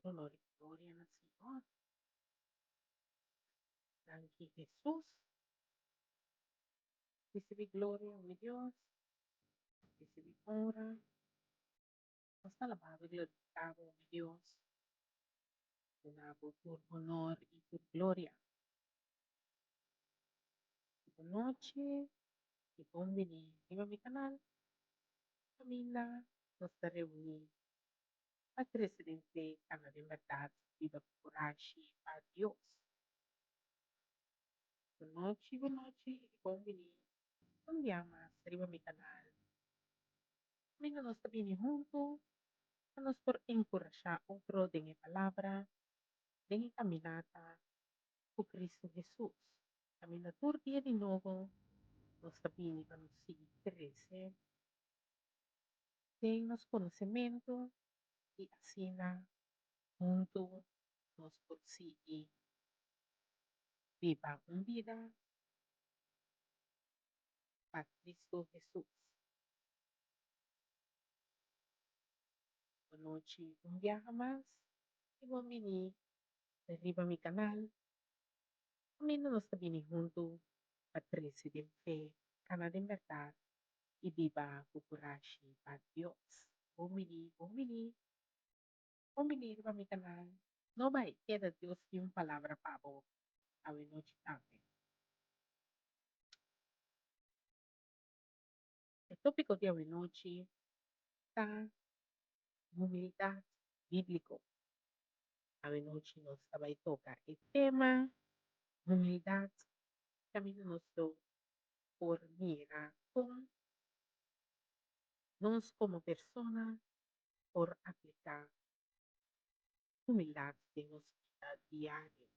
Tur honor i gloria na Señor. Danki Hesus. Ricibi gloria, mi Dios. Ricibi honra. Nos ta alabá bo i glorifiká bo, mi Dios. Duna bo tur honor i tur gloria. Bon nochi i bon bini riba mi kanal kaminda nos ta reuní pa krese den fe, kana den bèrdat, biba ku kurashi pa Dios. Bon nochi, bon nochi i bon bini un bia mas riba mi kanal. Kaminda nos ta bini huntu pa nos por enkurashá otro den e Palabra, den e kaminata ku Kristu Hesus. Kaminda tur dia di nobo nos ta bini pa nos sigui krese den nos konosementu i asina huntu nos por sigui biba un bida pa Kristu Hesus. Bonochi un biaha mas i bon bini riba mi kanal kaminda nos ta bini huntu pa trese den fe, kana den bèrdat i biba ku kurashi pa Dios. Bon bini, bon bini, bon bini riba mi kanal. No bai keda Dios tin un palabra pa bo awe nochi tambe. E tópiko di awenochi ta humildat bíbliko. Awenochi nos ta bai toka e tema humildat kaminda nos lo por mira kon nos komo persona por apliká humildat den nos bida diario.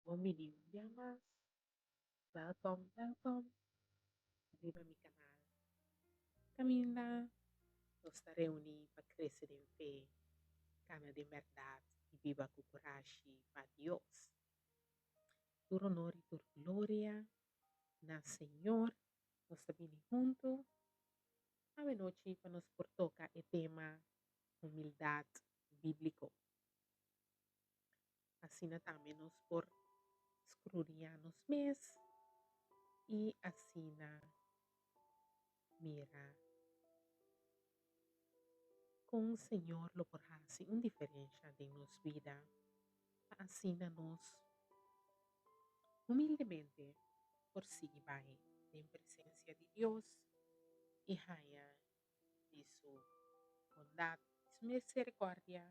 Bon bini un bia mas. Welkom, welkom riba mi kanal kaminda nos ta reuní pa krese den fe, kana den bèrdat i biba ku kurashi pa Dios. Tur honor i tur gloria na Señor. Nos ta bini huntu awenochi pa nos por toka e tema humildat bíbliko. Asina tambe nos por skrudiñá nos mes i asina mira kon Señor lo por hasi un diferensha den nos bida pa asina nos humildemente por sigui bai den presensia di Dios i haña di su bondat, di su misericordia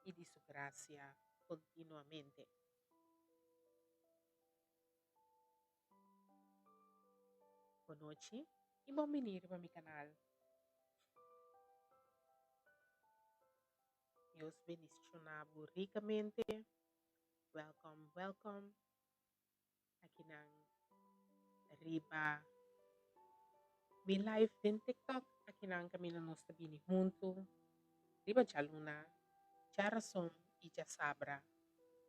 i di su gracia continuamente. Bonochi i bon bini riba mi canal. Dios bendiciona bo ricamente. Welcome, welcome. Akinan riba mi live den TikTok. Akinan kaminda nos ta bini huntu riba djaluna, djarason i djasabra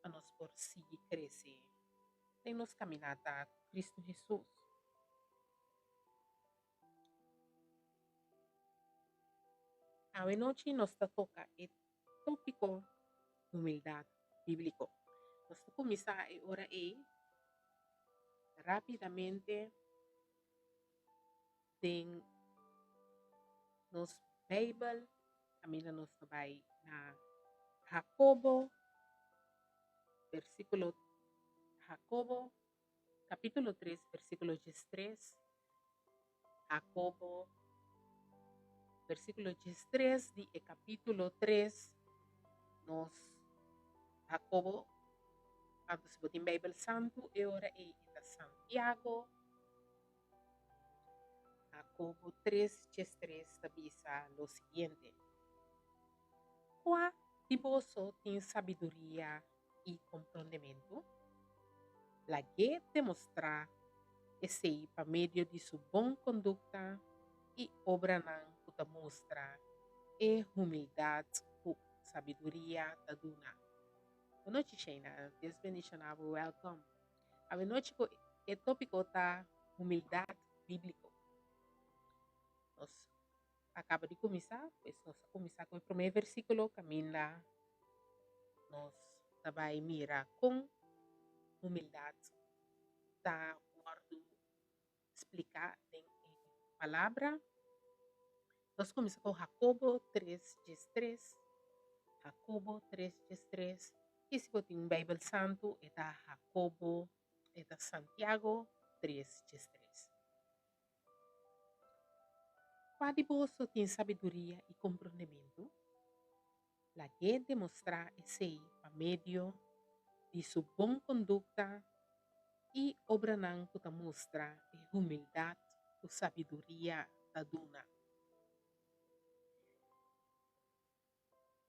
pa nos por sigui krese den nos kaminata ku Kristu Hesus. Awenochi nos ta toka e Tópiko, Humildat bíbliko. Nos ta kuminsá e ora ei rápidamente den nos Beibel, kaminda nos ta bai na Hakobo, versíkulo Hakobo, kapítulo tres, versíkulo diestres. Hakobo, versíkulo diestres di e kapítulo tres, nos Hakobo, anto si bo tin Beibel Santu e ora ei e ta Santiago, Hakobo tres diestres ta bisa lo siguiente, Kua di boso tin sabiduria i komprondementu? Lag'é demostrá esei pa medio di su bon kondukta i obranan ku ta mustra e humildat ku sabiduria ta duna. Bonochi Sheina, Dios bendishoná bo, wèlkòm. Awenochi ku e tópiko ta humildat. bíbliko. Nos a kaba di kuminsá, pues nos a kuminsá ku e promé versíkulo kaminda nos ta bai mira kon humildat ta wòrdu spliká den e Palabra. Nos kuminsá ku Hakobo 3:13. Hakobo 3:13. I si bo tin un Beibel Santu, e ta Hakobo, e ta Santiago 3:13. Kua di boso tin sabiduria i komprondementu? Lag'é demostrá esei pa medio di su bon kondukta i obranan ku ta mustra e humildat ku sabiduria ta duna.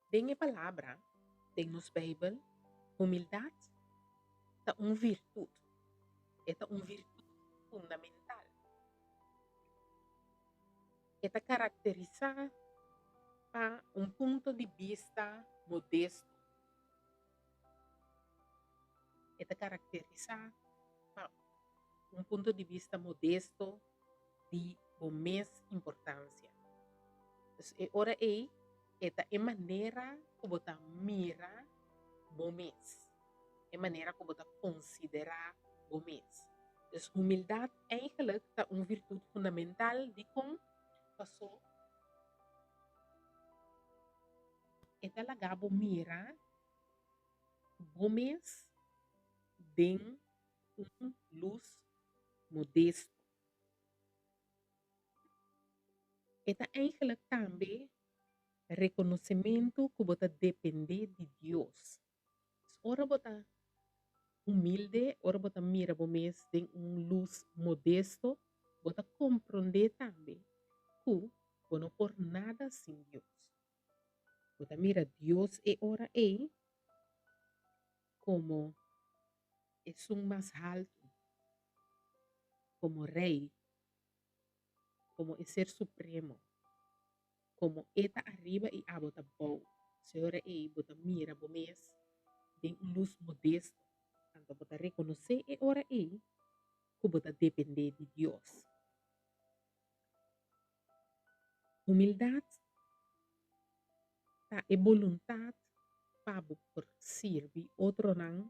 Den e Palabra, den nos Beibel, humildat ta un virtut. E ta un virtut fundamental. E ta karakterisá pa un punto di bista modesto. E ta karakterisá pa un punto di bista modesto di bo mes importansia. Dus e ora ei e ta e manera ku bo ta mira bo mes, e manera ku bo ta konsiderá bo mes. Dus humildat eigenlijk ta un virtut fundamental. Dikon? Paso e ta laga bo mira bo mes den un lus modesto. E ta eigenlijk tambe rekonosementu ku bo ta dependé di Dios. Ora bo ta humilde, ora bo ta mira bo mes den un lus modesto, bo ta komprondé tambe ku bo no por nada sin Dios. Bo ta mira Dios e ora ei komo esun mas haltu, komo Rei, komo e Ser Supremo, komo E ta ariba i abo ta bou. Si ora ei bo ta mira bo mes den un lus modesto, anto bo ta rekonosé e ora ei ku bo ta dependé di Dios. Humildat ta e boluntat pa bo por sirbi otronan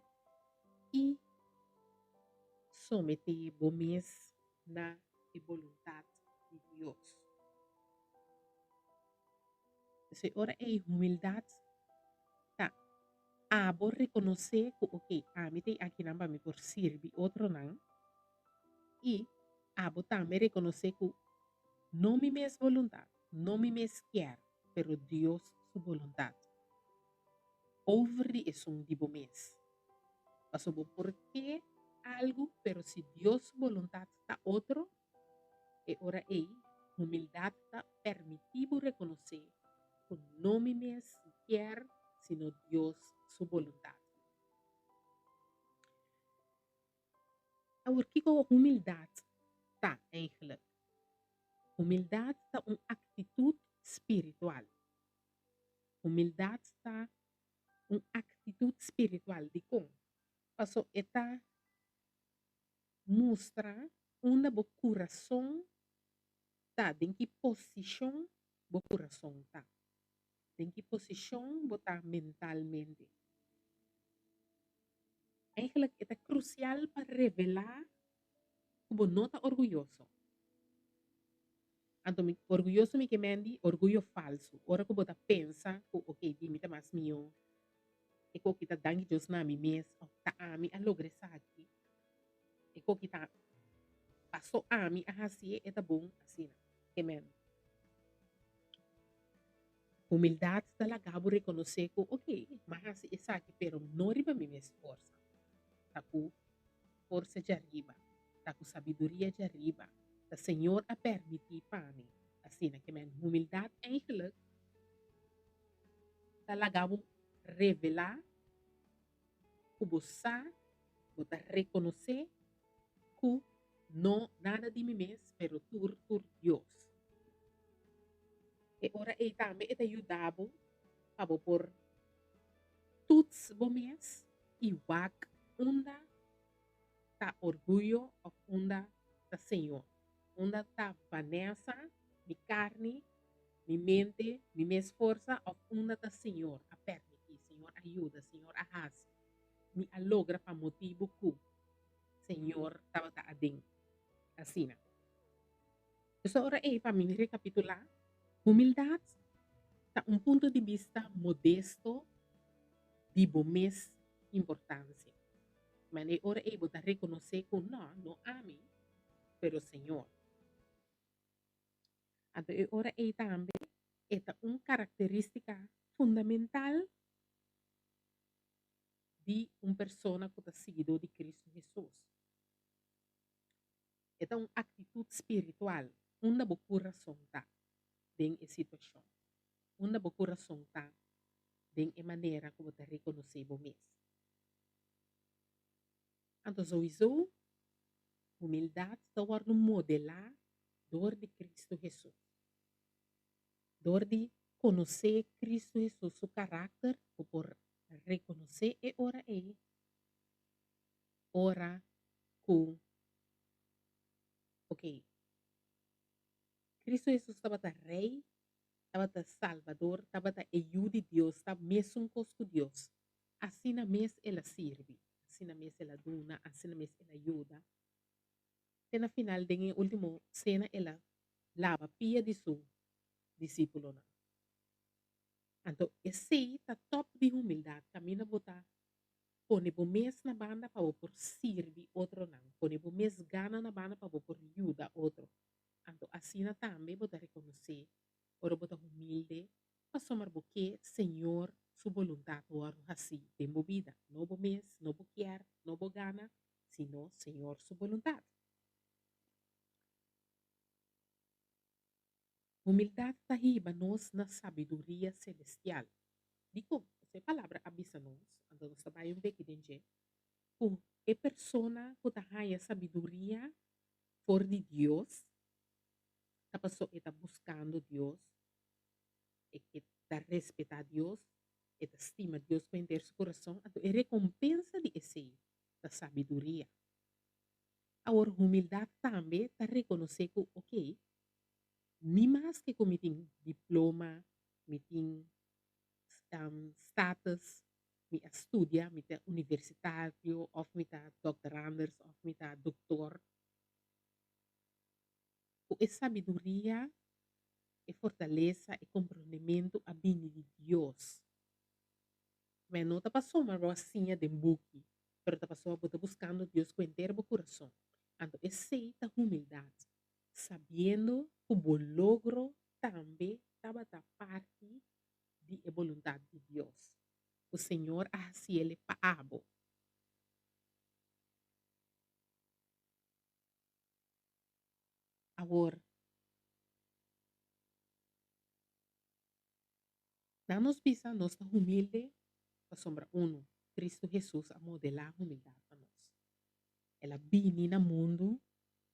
i someté bo mes na e boluntat di Dios. P'esei ora ei humildat ta abo rekonosé ku okey ami ta e akinan pa mi por sirbi otronan i abo tambe rekonosé ku no mi mes boluntat, no mi mes kier, pero Dios su boluntat over di esun di bo mes. Pasobra bo por ke algu, pero si Dios su boluntat ta otro, e ora ei humildat ta permití bo rekonosé ku no mi mes kier, sino Dios su boluntat. Awor, kiko humildat ta eigenlijk? Humildat ta un aktitut spiritual. Humildat ta un aktitut spiritual. Dikon? Paso e ta mustra unda bo kurason ta, den ki posishon bo kurason ta, den ki posishon bo ta mentalmente. Eigenlijk e ta krusial pa revelá ku bo no ta orguyoso. Anto mi orguyoso mi ke men di orguyo falsu, ora ku bo ta pensa ku okey di mi ta mas mihó, e koki ta danki Dios na mi mes òf ta ami a logra esaki, e koki ta paso ami a hasié e ta bon asina. Ke men. Humildat ta laga bo rekonosé ku, okey, m'a hasi esaki, pero no riba mi mes forsa. Ta ku forsa djariba, ta ku sabiduria djariba, ta Señor a permití pa mi. Asina ke men humildat eigenlijk ta laga bo revelá ku bo sa, bo ta rekonosé ku no nada di mi mes, pero tur tur Dios. E ora ei tambe e ta yuda bo pa bo por tuts bo mes i wak unda ta orguyo òf unda ta Señor. Unda ta Vanessa, mi karni, mi mente, mi mes forsa òf unda ta Señor a permití, Señor a yuda, Señor a hasi? Mi a logra pa motibu ku Señor tabata aden. Asina. Pues ora ei pa mi rekapitulá, humildat ta un punto di bista modesto di bo mes importansia. Ma e ora ei bo ta rekonosé ku no, no ami, pero Señor. Anto e ora ei tambe e ta un karakterístika fundamental di un persona ku ta siguidó di Kristu Hesus. E ta un aktitut spiritual unda bo kurason ta den e situashon, unda bo kurason ta den e manera ku bo ta rekonosé bo mes. Anto souiso humildat ta wòrdu modelá dor di Kristu Hesus. Dor di konosé Kristu Hesus su karakter bo por rekonosé e ora ei ora ku ok Kristu Hesus tabata Rei, tabata Salbador, tabata e Yu di Dios, ta mesun kos ku Dios. Asina mes el a sirbi, asina mes el a duna, asina mes el a yuda. Te na final den e último sena el a laba pia di su disípulonan. Anto esei ta tòp di humildat kaminda bo ta pone bo mes na banda pa bo por sirbi otronan, pone bo mes gana na banda pa bo por yuda otro. Anto asina tambe bo ta rekonosé ora bo ta humilde pasobra bo ke Señor su boluntat wòrdu hasí den bo bida, no bo mes, no bo kier, no bo gana, sino Señor su boluntat. Humildat ta hiba nos na sabiduria selestial. Dikon? Pasobra e Palabra a bisa nos, anto nos ta bai un beki den dje, ku e persona ku ta haña sabiduria for di Dios ta pasobra e ta buskando Dios, e ke ta respetá Dios, e ta stima Dios ku henter su kurason, anto e rekompensa di esei ta sabiduria. Awor, humildat tambe ta rekonosé ku, okey, ni maske ku mi tin diploma, mi tin status, mi a studia, mi ta universitario òf mi ta doktoranders òf mi ta doktor, ku e sabiduria, e fortalesa, e komprondementu a bini di Dios. Men no ta pasobra bo a siña den buki, pero ta pasobra bo ta buskando Dios ku henter bo kurason. Anto esei ta humildat, sabiendo ku bo logro tambe tabata parti di e boluntat di Dios, ku Señor a hasiel pa abo. Awor, nan nos bisa nos ta humilde pasobra unu, Cristo Hesus a modelá humildat pa nos. El a bini na mundu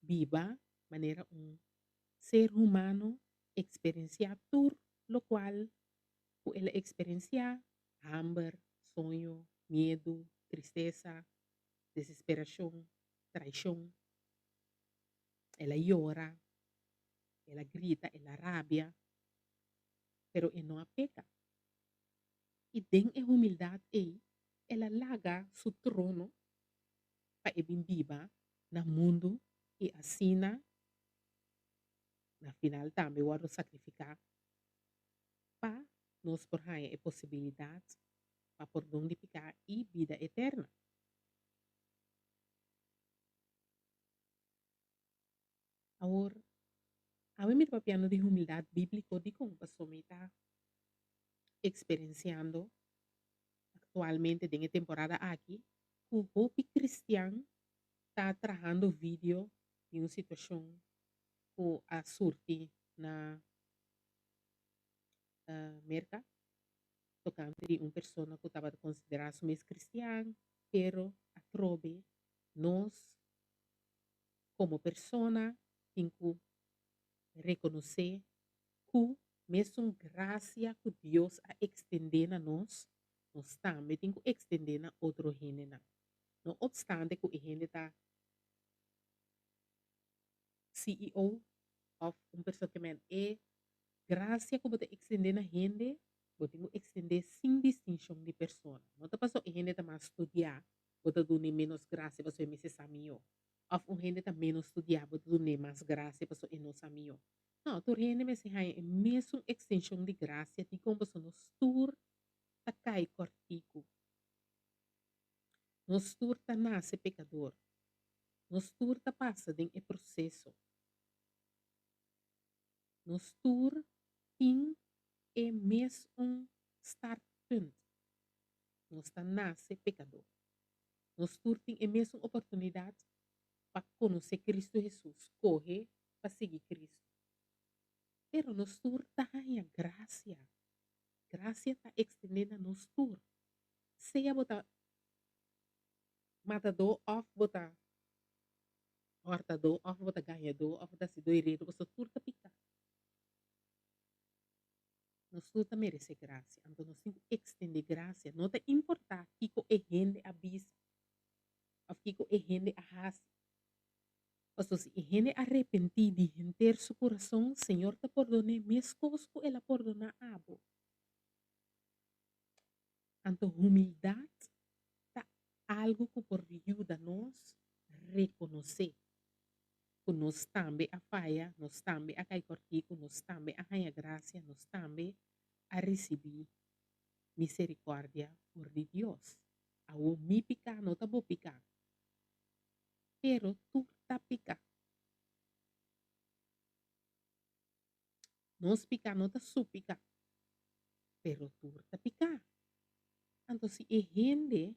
biba manera un ser humano, eksperensiá tur lokual ku el a eksperensiá, hamber, soño, miedu, tristesa, desesperashon, traishon. El a yora, el a grita, el a rabia, pero e no a peka. I den e humildat ei, el a laga su trono pa e bin biba na mundu i asina na final tambe wòrdu sakrifiká pa nos por haña e posibilidat pa pordon di piká i bida eterna. Awor, awe mi ta papiando di humildat bíbliko dikon? Pasobra mi ta eksperensiando aktualmente den e temporada aki ku hopi kristian ta trahando video di un situashon ku a surti na Merka tokante di un persona ku tabata konsiderá su mes kristian pero atrobe nos komo persona tin ku rekonosé ku mesun grasia ku Dios a ekstendé na nos, nos tambe tin ku ekstendé na otro hendenan. No opstante ku e hende ta CEO òf un persona ke men e grasia ku bo ta ekstendé na hende bo tin ku ekstendé sin distinshon di persona. No ta pasobra e hende ta mas studiá bo ta dun'é ménos grasia pasobra e mester sa mihó òf un hende ta ménos studiá bo ta dun'é mas grasia pasobra e no sa mihó. No, tur hende mester haña e mesun ekstenshon di grasia dikon pasobra nos tur ta kai kòrtiku. Nos tur ta nase pekador. Nos tur ta pasa den e proseso. Nos tur tin e mes un startpunt. Nos ta nase pekador. Nos tur tin e mesun oportunidat pa konosé Kristu Hesus, skohe pa sigui Kristu. Pero nos tur ta haña grasia. Grasia ta ekstendé na nos tur. Sea bo ta matadó òf bo ta hòrtadó òf bo ta gañadó òf bo ta hasidó i redu, boso tur ta piká. Nos tur ta meresé grasia, anto nos tin ku ekstendé grasia. No ta importá kiko e hende a bisa òf kiko e hende a hasi. Pasobra si e hende a repentí di henter su kurason, Señor ta pordon'é meskos ku el a pordoná abo. Anto humildat ta algu ku por yuda nos rekonosé ku nos tambe a faya, nos tambe a kai kòrtiku, nos tambe a haña grasia, nos tambe a risibí miserikòrdia for di Dios. Awor mi piká no ta bo piká, pero tur ta piká. Nos piká no ta su piká, pero tur ta piká. Anto si e hende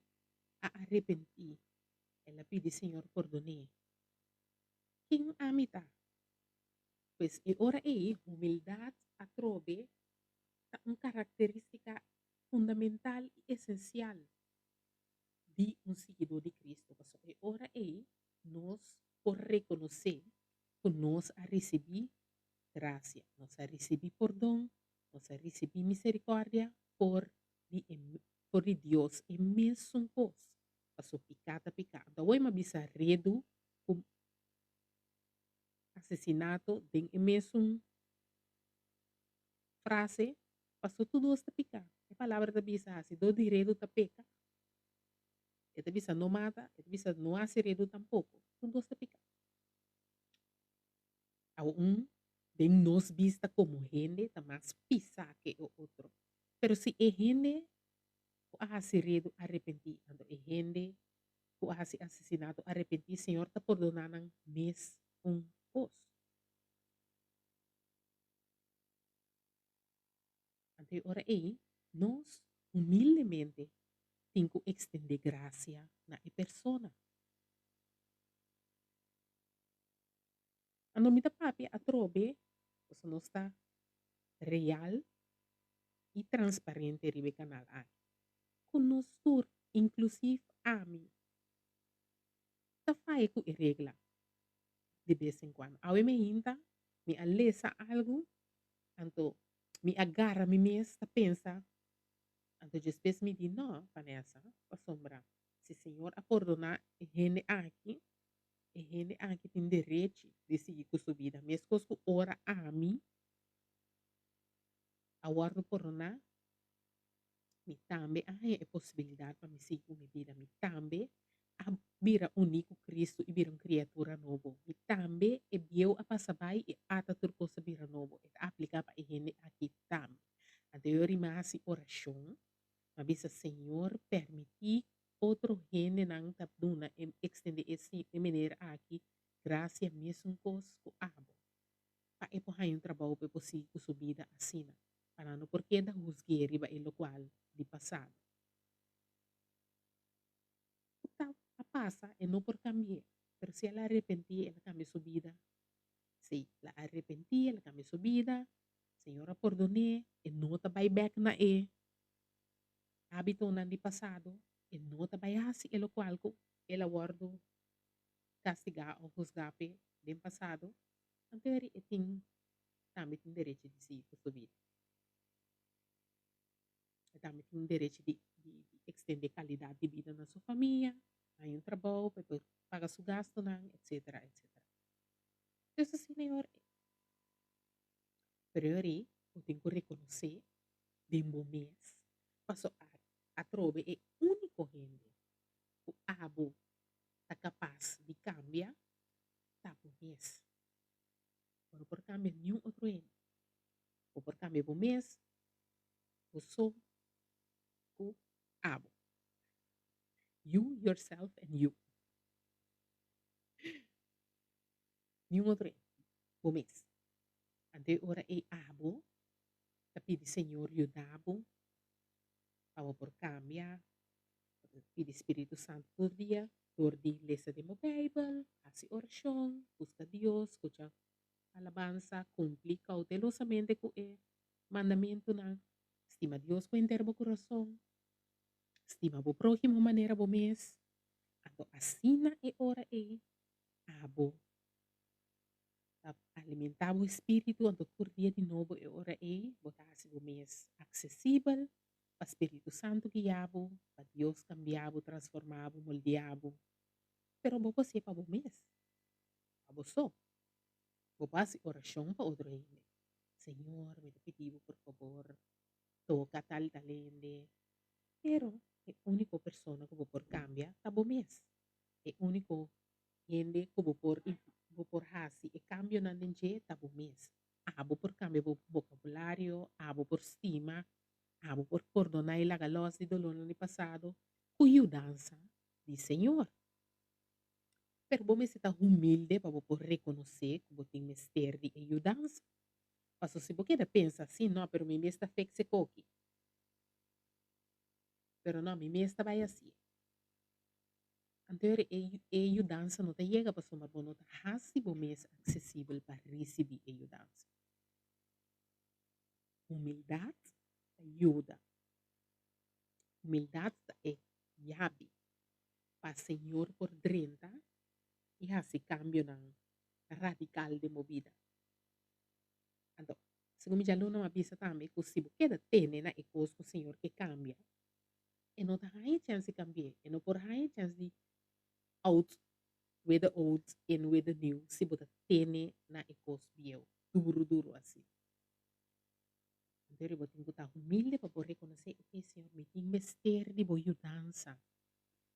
a arepentí, el a pidi Señor pordon'é, ken ami ta? Pues e ora ei humildat atrobe ta un karakterístika fundamental i esensial di un siguidó di Cristo, pasobra e ora ei nos por rekonosé ku nos a risibí grasia, nos a risibí pordon, nos a risibí miserikòrdia for di e for di Dios e mesun kos, paso piká ta piká. Anto awor mi a bisa redu ku asesinato den e mesun frase, paso tur dos ta piká. E palabra ta bisa hasi dor di redu ta peka. E ta bisa no mata, e ta bisa no hasi redu tampoko. Tur dos ta piká. Aun den nos bista komo hende ta mas pisá ke e otro. Pero si e hende ku a hasi redu arepentí, anto e hende ku a hasi asesinato arepentí, Señor ta pordoná nan mes un kos. Anto e ora ei nos humildemente tin ku ekstendé grasia na e persona. Anto mi ta papia atrobe pasobra nos ta real i transparente riba e kanal aki. Ku nos tur, inklusiv ami, ta faya ku e regla di bes en kuando. Awe mi hinta, mi a lesa algu, anto mi a gara mi mes ta pensa, anto despues mi di no, Vanessa, pasobra si Señor a pordoná e hende aki, E hende aki tin derechi di sigui ku su bida, meskos ku ora ami a wòrdu poroná, mi tambe a haña e posibilidat pa mi sigui ku mi bida. Mi tambe a bira uní ku Kristu i bira un kriatura nobo. Mi tambe e bieu a pasa bai i ata tur kos a bira nobo. E ta apliká pa e hende aki tambe. Anto yo rima hasi orashon, mi a bisa, Señor, permití Otro hendenan ta duna e extende e si e meneer aki gracia mesun cos cu abo pa e por haña un trabou pa e por sigui cu su bida asina pa nan no por keda huzgu'e riba e locual di pasado cu ta a pasa e no por cambi'e pero si el a arepenti el a cambia su bida si el a arepenti el a cambia su bida Señor a pordon'e e no ta bay bek na e Hábitonan di pasado, e no ta bai hasi e lokual ku el a wòrdu kastigá òf husgá p'e den pasado, anto eri e tin tambe tin derechi di sigui ku su bida. E tambe tin derechi di di ekstendé kalidat di bida na su famia, haña un trabou pa e por paga su gastunan, etsetera, etsetera. Dus asina e ora ei. Pero e ora ei bo tin ku rekonosé den bo mes paso atrobe e úniko hende ku abo ta kapas di kambia ta bo mes. Bo no por kambia niun otro hende. Bo por kambia bo mes, bo so ku abo. You, yourself and you. Niun otro hende. Bo mes. Anto e ora ei abo ta pidi Señor yuda bo pa bo por kambia. Bo ta pidi Spiritu Santu tur dia dor di lesa den bo Bijbel, hasi orashon, buska Dios, skucha alabansa, kumpli koutelosamente ku e mandamentunan, stima Dios ku henter bo kurason, stima bo próhimo manera bo mes. Anto asina e ora ei abo ta alimentá bo espíritu, anto tur dia di nobo e ora ei bo ta hasi bo mes aksesibel pa Spiritu Santu guia bo, pa Dios kambia bo, transformá bo, moldeá bo. Pero bo por hasié pa bo mes, pa bo so. Bo por hasi orashon pa otro hende. Señor, mi ta pidi bo por fabor toka tal i tal hende. Pero e úniko persona ku bo por kambia ta bo mes. E úniko hende ku bo por bo por hasi e kambionan den dje ta bo mes. Abo por kambia bo bokabulario, abo por stima, abo por pordoná i laga lòs di dolónan di pasado ku yudansa di Señor. Pero bo mester ta humilde pa bo por rekonosé ku bo tin mester di e yudansa. Pasobra si bo keda pensa, Sí, no, pero mi mes ta fix e koki. Pero no, mi mes ta bai hasié. Anto e yudansa no ta yega pasobra bo no ta hasi bo mes aksesibel pa risibí e yudansa. Humildat ta yuda. Humildat ta e yabi pa Señor por drenta i hasi kambionan radikal den bo bida. Anto, segun mi djaluna mi a bisa tambe ku si bo keda tene na e kos ku Señor ke kambia, e no ta haña chèns di kambi'é, e no por haña chèns di out with the old, in with the new si bo ta tene na e kos bieu duru duru asina. Anto bo tin ku ta humilde pa bo rekonosé, ok Señor, mi tin mester di bo yudansa.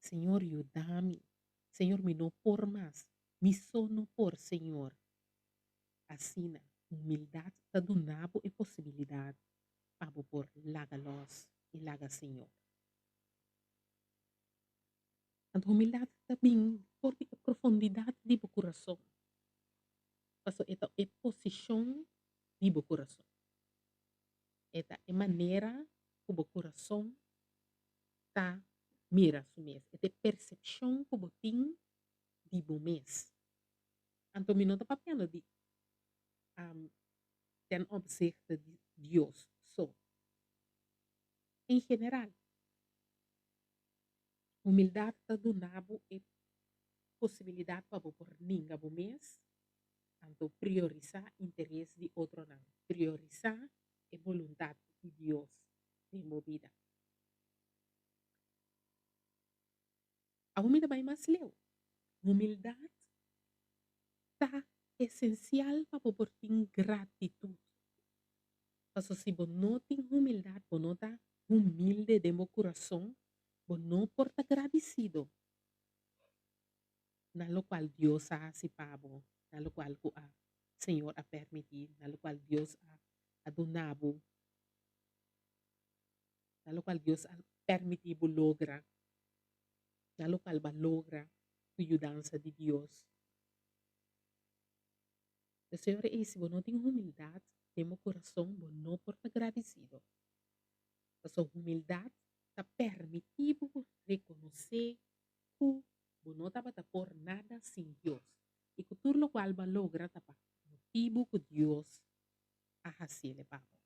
Señor yuda mi. Señor mi no por mas. Mi so no por, Señor. Asina, humildat ta duna bo e posibilidat pa bo por laga lòs i laga Señor. Anto humildat ta bin for di e profundidat di bo kurason, pasobra e ta e posishon di bo kurason. E ta e manera ku bo kurason ta mira su mes, e ta e persepshon ku bo tin di bo mes. Anto mi no ta papiando di ten opzichte di Dios so. En general, humildad ta duna bo e posibilidad pa bo por ninga bo mes, anto priorisa interes di otronan, priorisa e boluntad di Dios den bo bida. Awor mi ta bai mas leu. Humildad ta esensial pa bo por tin gratitut. Pasobra si bo no tin humildat, bo no ta humilde den bo kurason, bo no por ta gradisido na lokual Dios a hasi pa bo, na lokual ku a Señor a permití, na lokual Dios a a duna bo, na lokual Dios a permití bo logra, na lokual bo a logra ku yudansa di Dios. P'esei ora ei si bo no tin humildat den bo kurason bo no por ta gradisido. Pasobra humildat ta permití bo rekonosé ku bo no tabata por nada sin Dios i ku tur lokual bo a logra ta pa motibu ku Dios a hasiel pa bo.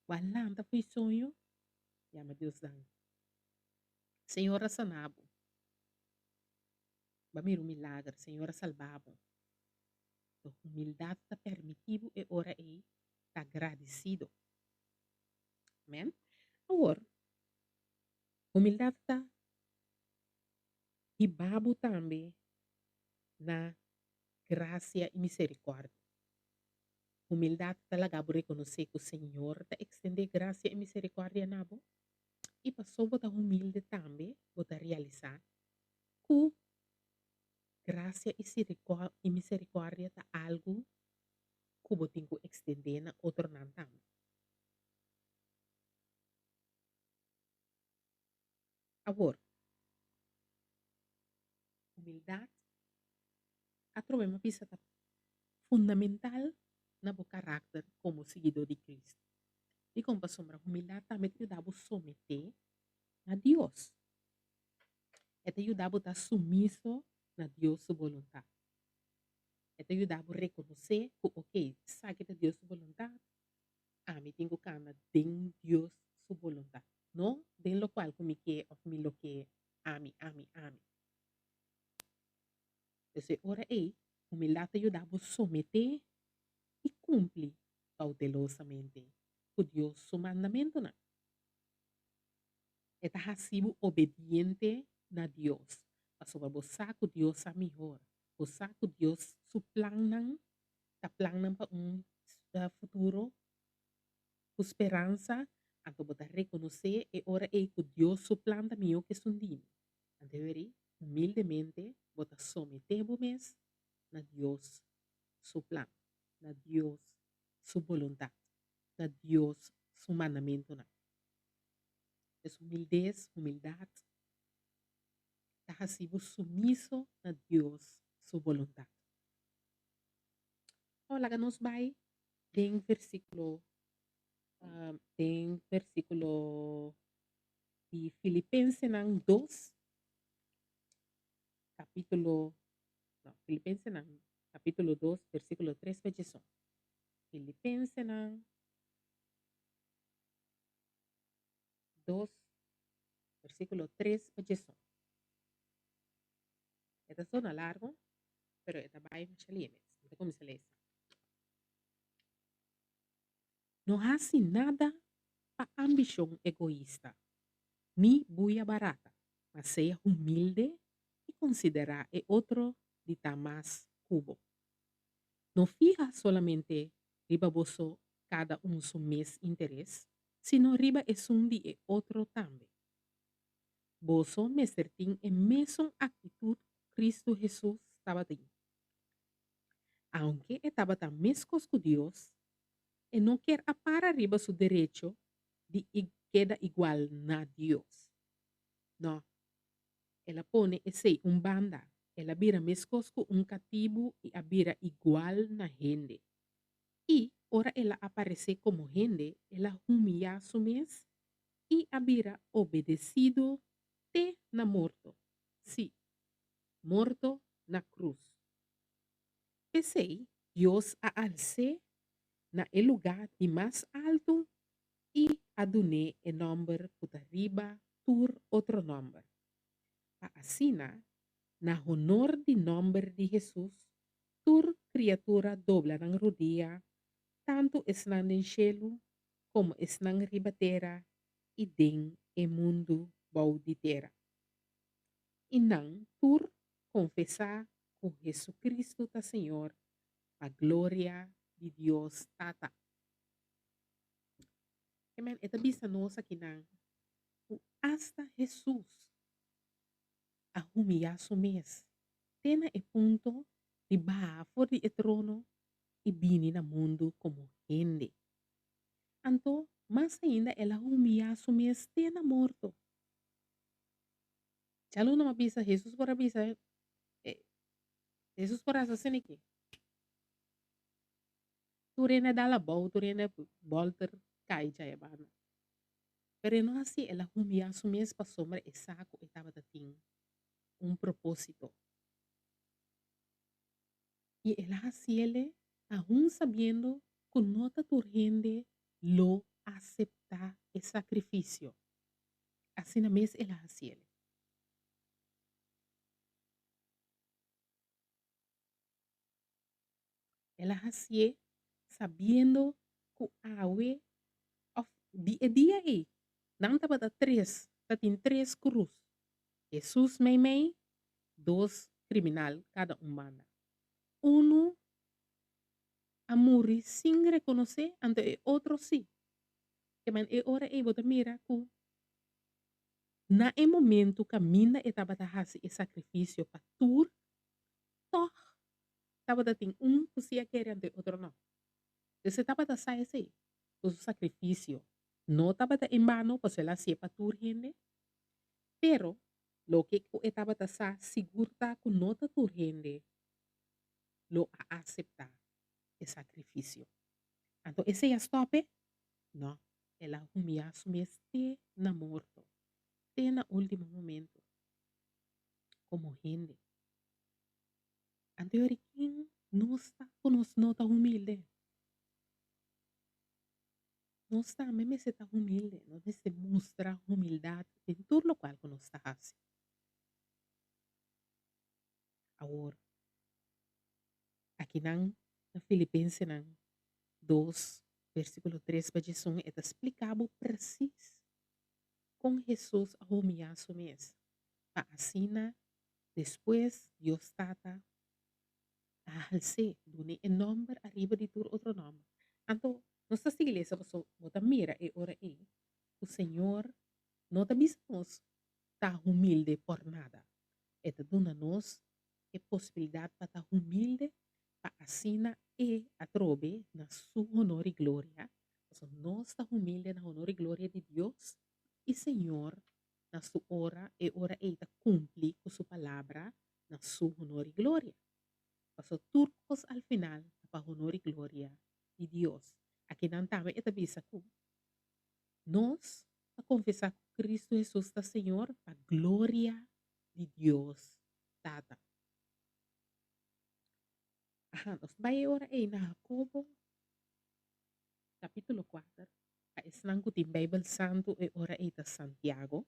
Bo a lanta fo'i soño? Yama Dios danki. Señor a sana bo. Bo a mira un milager. Señor a salba bo. Bo humildad ta permití bo e ora ei ta gradisido. Amen. Awor, humildad ta hiba bo tambe na gracia i misericordia. Humildat ta laga bo rekonosé ku Señor ta ekstendé grasia i miserikòrdia na bo, i paso bo ta humilde tambe bo ta realisá ku grasia i miserikòrdia ta algu ku bo tin ku ekstendé na otronan tambe. Awor, humildat atrobe mi a bisa ta fundamental na bo karakter komo siguidó di Kristu. Dikon? Pasobra humildat tambe ta yuda bo someté na Dios. E ta yuda bo ta sumiso na Dios su boluntat. E ta yuda bo rekonosé ku okey, esaki ta Dios su boluntat, ami tin ku kana den Dios su boluntat, no den lokual ku mi ke òf mi lo ke ami, ami, ami. Pues e ora ei, humildat ta yuda bo someté i kumpli koutelosamente ku Dios su mandamentunan. E ta hasi bo obediente na Dios, pasobra bo sa ku Dios sa mihor. Bo sa ku Dios su plannan ta plannan pa un futuro ku speransa, anto bo ta rekonosé e ora ei ku Dios su plan ta mihó ku esun di mi. Anto e weri, humildemente bo ta someté bo mes na Dios su plan, na Dios su boluntat, na Dios su mandamentunan. Es humildes, humildat, ta hasi bo sumiso na Dios su boluntat. Awor laga nos bai den versíkulo den versíkulo di Filipensenan dos kapítulo no Filipensenan kapítulo dos versíkulo tres pa djeson. Filipensenan dos versíkulo tres pa djeson. E ta sona largo, pero e ta bai masha lie mes. Mi ta kuminsá lesa. No hasi nada pa ambishon egoista, ni buya barata, ma sea humilde i konsiderá e otro di ta mas ku bo. No fiha solamente riba boso kada un su mes interes, sino riba esun di e otro tambe. Boso mester tin e mesun aktitut ku Kristu Hesus tabatin. Aunke e tabata meskos ku Dios, e no kier a para riba su derecho di keda igual na Dios. No, el a pone esei un banda, el a bira meskos ku un katibu i a bira igual na hende. I ora el a aparesé komo hende, el a humiyá su mes i a bira obedesido te na morto, sí, morto na krus. P'esei, Dios a als'é na e lugá di mas altu i a dun'é e nòmber ku ta riba tur otro nòmber, pa asina, na honor di nòmber di Hesus, tur kriatura dobla nan rudia, tantu esnan den shelu komo esnan riba tera i den e mundu bou di tera. I nan tur konfesá ku Hesukristu ta Señor, pa gloria di Dios Tata. Amen. E ta bisa nos akinan ku asta Hesus a humiyá su mes te na e punto di baha for di e trono i bini na mundu komo hende. Anto, mas ainda el a humiyá su mes te na morto. Djaluna mi a bisa, Hesus por a bisa, Hesus por hasi asina aki. Tur hende a dal abou, tur hende a bolter kai djaya banda. Pero e no hasi, el a humiyá su mes pasobra e sa ku e tabata tin un propósito. I el a hasiele aun sabiendo ku no ta tur hende lo aseptá e sakrifisio. Asina mes el a hasiele. El a hasié sabiendo ku awe òf di e dia ei nan tabata tres, tatin tres krus, Hesus meimei, dos kriminal kada un banda. Unu a muri sin rekonosé, anto e otro sí. Ke men e ora ei bo ta mira ku na e momentu kaminda e tabata hasi e sakrifisio pa tur, tòg tabata tin un ku sí a kere anto e otro no. Dus e tabata sa esei, ku su sakrifisio no tabata en bano pasobra el a hasié pa tur hende. Pero loke ku e tabata sa sigur ta ku no ta tur hende lo a aseptá e sakrifisio. Anto esei a stòp e? No, el a humiá su mes te na morto, te na último momento, komo hende. Anto yori ken nos ta ku nos no ta humilde? Nos tambe mester ta humilde, nos mester mustra humildat den tur lokual ku nos ta hasi. Awor, akinan na Filipensenan dos, versíkulo tres pa diesun e ta splika bo presis kon Hesus a humiyá su mes pa asina despues Dios Tata a hals'é, dun'é e nòmber ariba di tur otro nòmber. Anto, nos ta sigui lesa pasobra bo ta mira e ora ei ku Señor no ta bisa nos ta humilde por nada. E ta duna nos e posibilidat pa ta humilde pa asina e atrobe na su honor i gloria, pasobra nos ta humilde na honor i gloria di Dios i Señor na su ora, e ora ei ta kumpli ku su palabra na su honor i gloria. Pasobra tur kos al final ta pa honor i gloria di Dios. Akinan tambe e ta bisa ku nos ta konfesá ku Kristu Hesus ta Señor pa gloria di Dios Tata. Aha, nos ta bai e ora ei na Hakobo kapítulo kuater, pa esnan ku tin Beibel Santu e ora ei ta Santiago.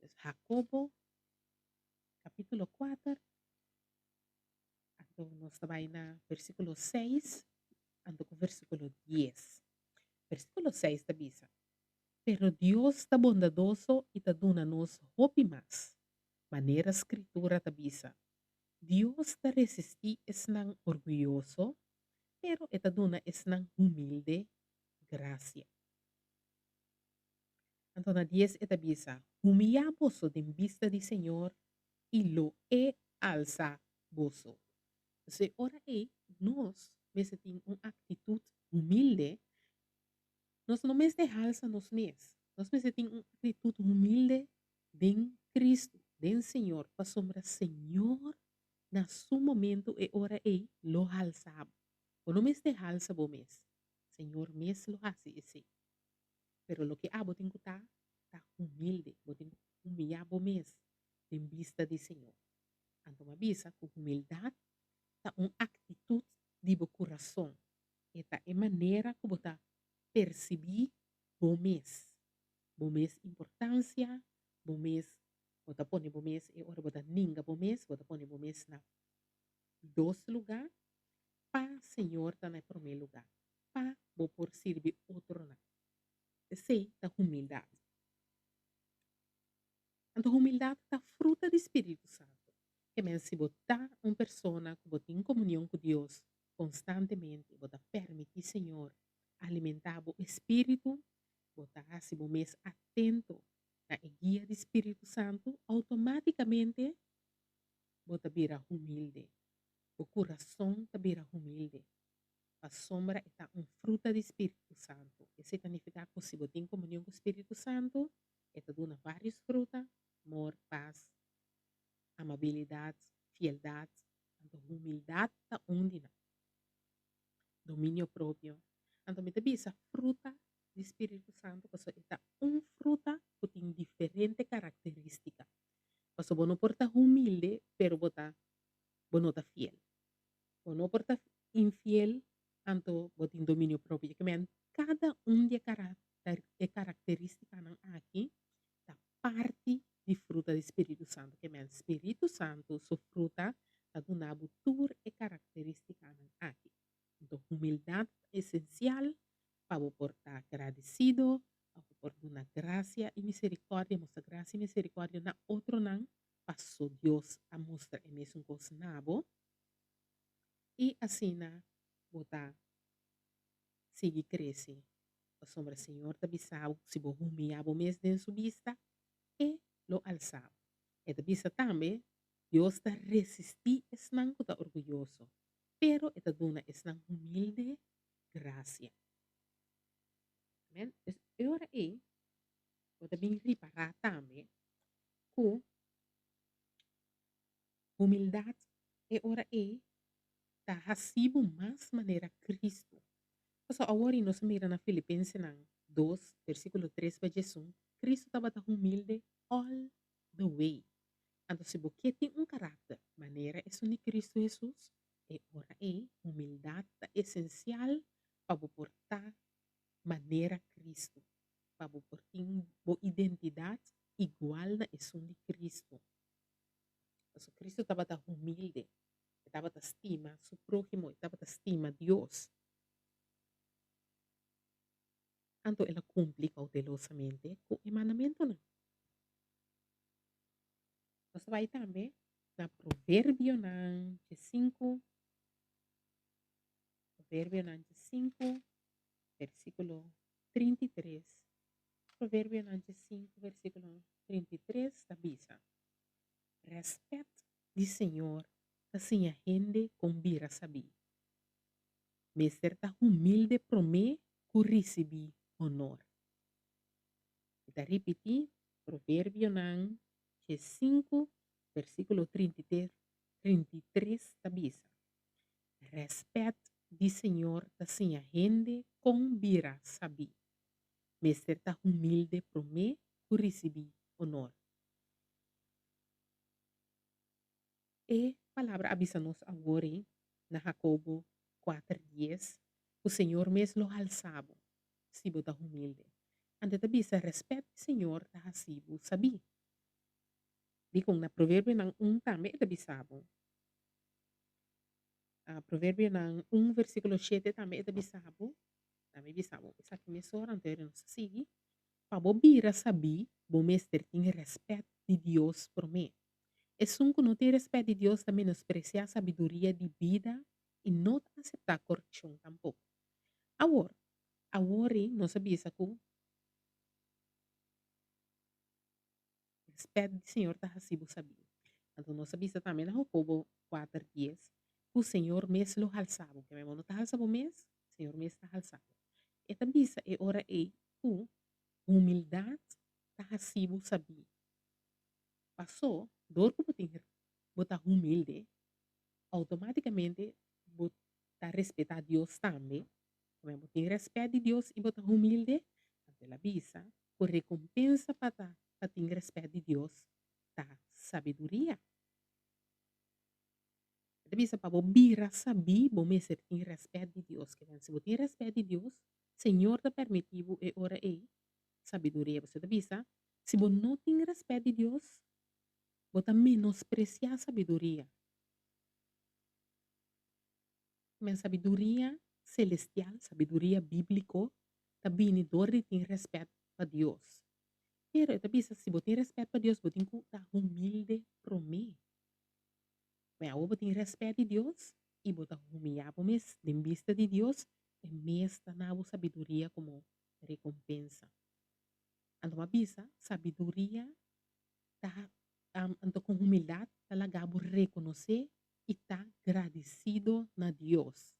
Dus Hakobo kapítulo kuater, anto nos ta bai na versíkulo seis anto ku versíkulo dies. Versíkulo seis ta bisa, Pero Dios ta bondadoso i ta duna nos hopi mas, manera Skritura ta bisa, Dios ta resistí esnan orguyoso, pero e ta duna esnan humilde grasia. Anto na dies e ta bisa, Humiyá boso den bista di Señor i lo e alsa boso. Pues e ora ei nos mester tin un aktitut humilde. Nos no mester halsa nos mes. Nos mester tin un aktitut humilde den Cristo, den Señor, pasobra Señor na su momento e ora ei lo halsa bo. Bo no mester halsa bo mes, Señor mes lo hasi esei. Pero loke abo tin ku ta, ta humilde. Bo tin ku humiyá bo mes den bista di Señor. Anto mi a bisa ku humildat ta un aktitut di bo kurason. E ta e manera ku bo ta persibí bo mes, bo mes importansia, bo mes, bo ta pone bo mes e ora bo ta ninga bo mes, bo ta pone bo mes na dos lugá, pa Señor ta na e promé lugá, pa bo por sirbi otronan. Esei ta humildat. Anto humildat ta fruta di spiritu santu. Ke men si bo ta un persona ku bo tin komunion ku Dios konstantemente, bo ta permití Señor alimentá bo espíritu, bo ta hasi bo mes atento na e guia di spiritu santu, outomátikamente bo ta bira humilde. Bo kurason ta bira humilde. Pasobra e ta un fruta di spiritu santu. Esei ta nifiká ku si bo tin komunion ku spiritu santu, E ta duna vários fruta, amor, pas, amabilidat, fieldat, anto humildat ta un di nan. Dominio propio. Anto mi ta bisa fruta di spiritu santu pasobra e ta un fruta ku tin diferente karakterístika. Pasobra bo no por ta humilde pero bo ta bo no ta fiel. Bo no por ta infiel anto bo tin dominio propio. Ke men kada un di e e karakteristikanan aki ta parti di fruta di spiritu santu. Ke men spiritu santu su fruta ta duna bo tur e karakteristikanan aki. Anto humildat ta esensial pa bo por ta gradisido, pa bo por duna grasia i miserikòrdia, mustra grasia i miserikòrdia na otronan. Paso Dios a mustra e mesun kos na bo i asina bo ta sigui krese. Pasobra Señor ta bisa bo ku si bo humiyá bo mes den su bista, e lo alsa bo. E ta bisa tambe, Dios ta resistí esnan ku ta orguyoso, pero e ta duna esnan humilde grasia. Amen. Dus e ora ei bo ta bin ripará tambe ku humildat e ora ei ta hasi bo mas manera Kristu. Pasobra awor i nos a mira na Filipensenan dos, versíkulo tres pa diesun, Kristu tabata humilde all the way. Anto si bo ke tin un karakter manera esun di Kristu Hesus, e ora ei humildat ta esensial pa bo por ta manera Kristu, pa bo por tin bo identidat igual na esun di Kristu. Pasobra Kristu tabata humilde, e tabata stima su próhimo, e tabata stima Dios. Anto el a kumpli koutelosamente ku e mandamentunan. Nos ta bai tambe na Proverbionan diesinku, Proverbionan diesinku, versíkulo 33. Proverbionan diesinku, versíkulo 33 ta bisa, Rèspèt di Señor ta siña hende kon bira sabí. Mester ta humilde promé ku risibí honor. Mi ta ripití Proverbionan diesinku, versíkulo 33 ta bisa, Rèspèt di Señor ta siña hende kon bira sabí. Mester ta humilde promé ku risibí honor. E palabra a bisa nos awor ei na Jacobo kuater dies ku Señor mes lo halsa bo si bo ta humilde. Anto e ta bisa rèspèt di Señor ta hasi bo sabí. Dikon? Na Proverbionan un tambe e ta bisa bo. Proverbionan un versíkulo shete tambe e ta bisa bo. Tambe bisa bo esaki mesora anto nos ta sigui. Pa bo bira sabí, bo mester tin rèspèt di Dios promé. Esun ku no tin rèspèt di Dios ta menospresiá sabiduria di bida i no ta aseptá korekshon tampoko. Awor, awor-i nos a bisa ku rèspèt di Señor ta hasi bo sabí. Anto nos a bisa tambe na Jakobo kuater dies ku Señor mes lo halsa bo. Keme bo no ta halsa bo mes, Señor mes ta halsa bo. E ta bisa e ora ei ku humildat ta hasi bo sabí. Pasó, dor ku bo tin bo ta humilde, outomátikamente bo ta respetá Dios tambe. Kome bo tin rèspèt di Dios i bo ta humilde, anto el a bisa ku rekompensa pa ta pa tin rèspèt di Dios ta sabiduria. E ta bisa pa bo bira sabí bo mester tin rèspèt di Dios. Kiben si bo tin rèspèt di Dios, Señor ta permití bo e ora ei sabiduria. Pasobra e ta bisa, si bo no tin rèspèt di Dios, bo ta menospresiá sabiduria. Men sabiduria selestial, sabiduria bíbliko, ta bini dor di tin rèspèt pa Dios. Pero e ta bisa si bo tin rèspèt pa Dios, bo tin ku ta humilde promé. Men awor bo tin rèspèt di Dios i bo ta humiyá bo mes den bista di Dios, e mes ta na bo sabiduria komo rekompensa. Anto bo a bisa, sabiduria ta anto ku humildat ta laga bo rekonosé i ta gradisido na Dios.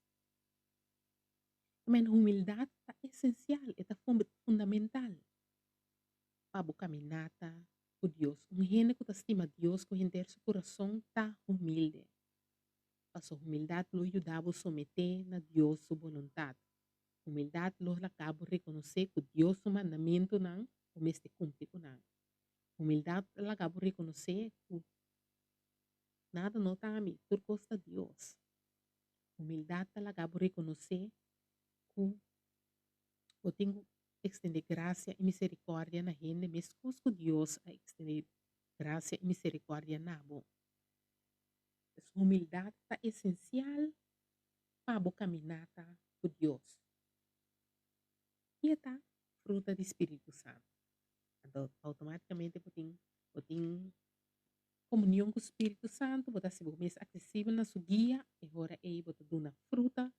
Men humildat ta esensial, e ta fundamental pa bo kaminata ku Dios. Un hende ku ta stima Dios ku henter su kurason ta humilde. Pasobra humildat lo yuda bo someté na Dios su boluntat. Humildat lo laga bo rekonosé ku Dios su mandamentunan bo mester kumpli ku nan. Humildat ta laga bo rekonosé ku nada no ta ami, tur kos ta Dios. Humildat ta laga bo rekonosé ku bo tin ku ekstendé grasia i miserikòrdia na hende meskos ku Dios a ekstendé grasia i miserikòrdia na bo. Pues humildat ta esensial pa bo kaminata ku Dios. I e ta fruta di spiritu santu. Anto outomátikamente bo tin bo tin. komunion ku Spiritu Santu, bo ta hasi bo mes aksesibel na su guia, e ora ei bo ta duna fruta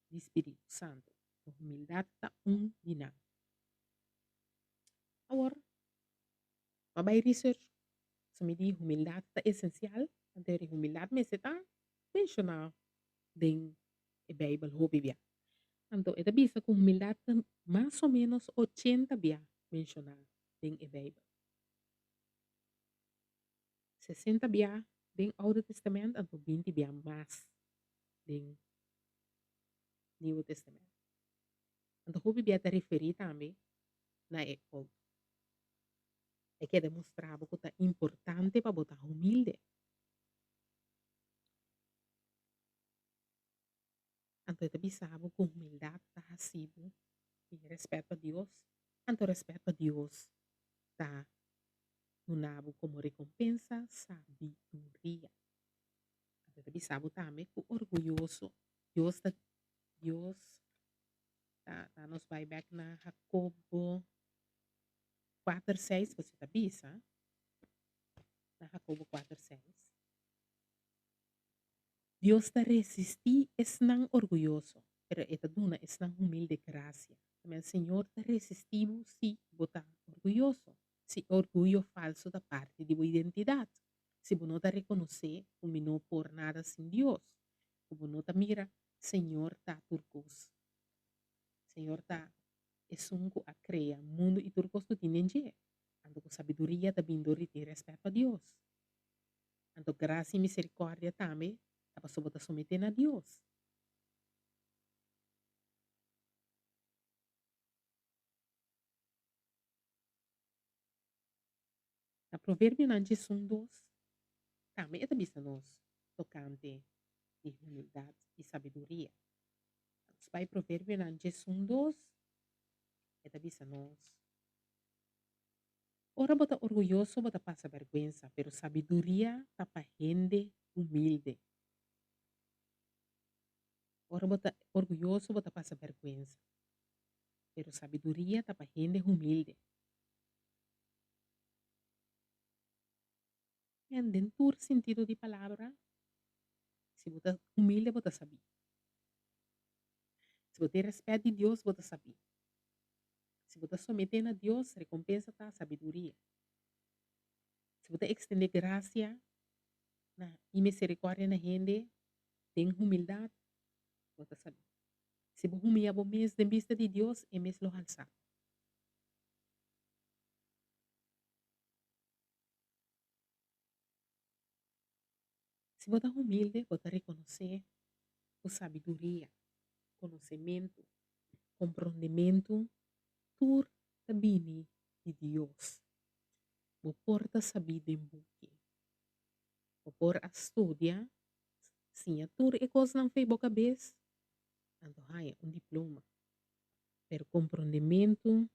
di Spiritu Santu. Humildat ta un di nan. Awor, bo a bai research, so mi di humildat ta esensial, anto e humildat mester ta menshoná den e Beibel hopi bia. Anto e ta bisa ku humildat ta mas o ménos ochenta bia menshoná den e Beibel. Sesenta bia den Oude Testament anto binti bia mas den Nieuwe Testament. Anto hopi bia ta referí tambe na e outo. E ke demostrá bo ku ta importante pa bo ta humilde. Anto e ta bisa bo ku humildat ta hasi bo tin rèspèt pa Dios, anto rèspèt pa Dios ta duna bo komo rekompensa sabiduria. Anto e ta bisa bo tambe ku orguyoso Dios ta Dios ta ta nos bai bèk na Hakobo kuater seis pasobra e ta bisa na Hakobo kuater seis. Dios ta resistí esnan orguyoso, pero e ta duna esnan humilde grasia. También Señor ta resistí bo si bo ta orguyoso, si orguyo falso ta parti di bo identidat, si bo no ta rekonosé ku mi no por nada sin Dios, ku bo no ta mira Señor ta tur kos. Señor ta esun ku a krea mundu i tur kos ku tin den dje. Anto ku sabiduria ta bin dor di tin rèspèt pa Dios. Anto grasia i miserikòrdia tambe ta pasobra bo ta someté na Dios. Na Proverbionan diesun dos tambe e ta bisa nos tokante di humildat i sabiduria. Nos bai Proverbionan 12, e ta bisa nos, Ora bo ta orguyoso bo ta pasa bèrgwensa, pero sabiduria ta pa hende humilde. Ora bo ta orguyoso bo ta pasa bèrgwensa, pero sabiduria ta pa hende humilde. En den tur sintido di palabra, si bo ta humilde bo ta sabí. Si bo tin rèspèt di Dios bo ta sabí. Si bo ta someté na Dios, rekompensa ta sabiduria. Si bo ta ekstendé grasia na i miserikòrdia na hende den humildat, bo ta sabí. Si bo humiá bo mes den bista di Dios, e mes lo halsá bo. Si bo ta humilde, bo ta rekonosé ku sabiduria, konosementu, komprondementu tur ta bini di Dios. Bo por ta sabí den buki. Bo por a studia, siña tur e kosnan fei bo kabes, anto haña un diploma. Pero komprondementu,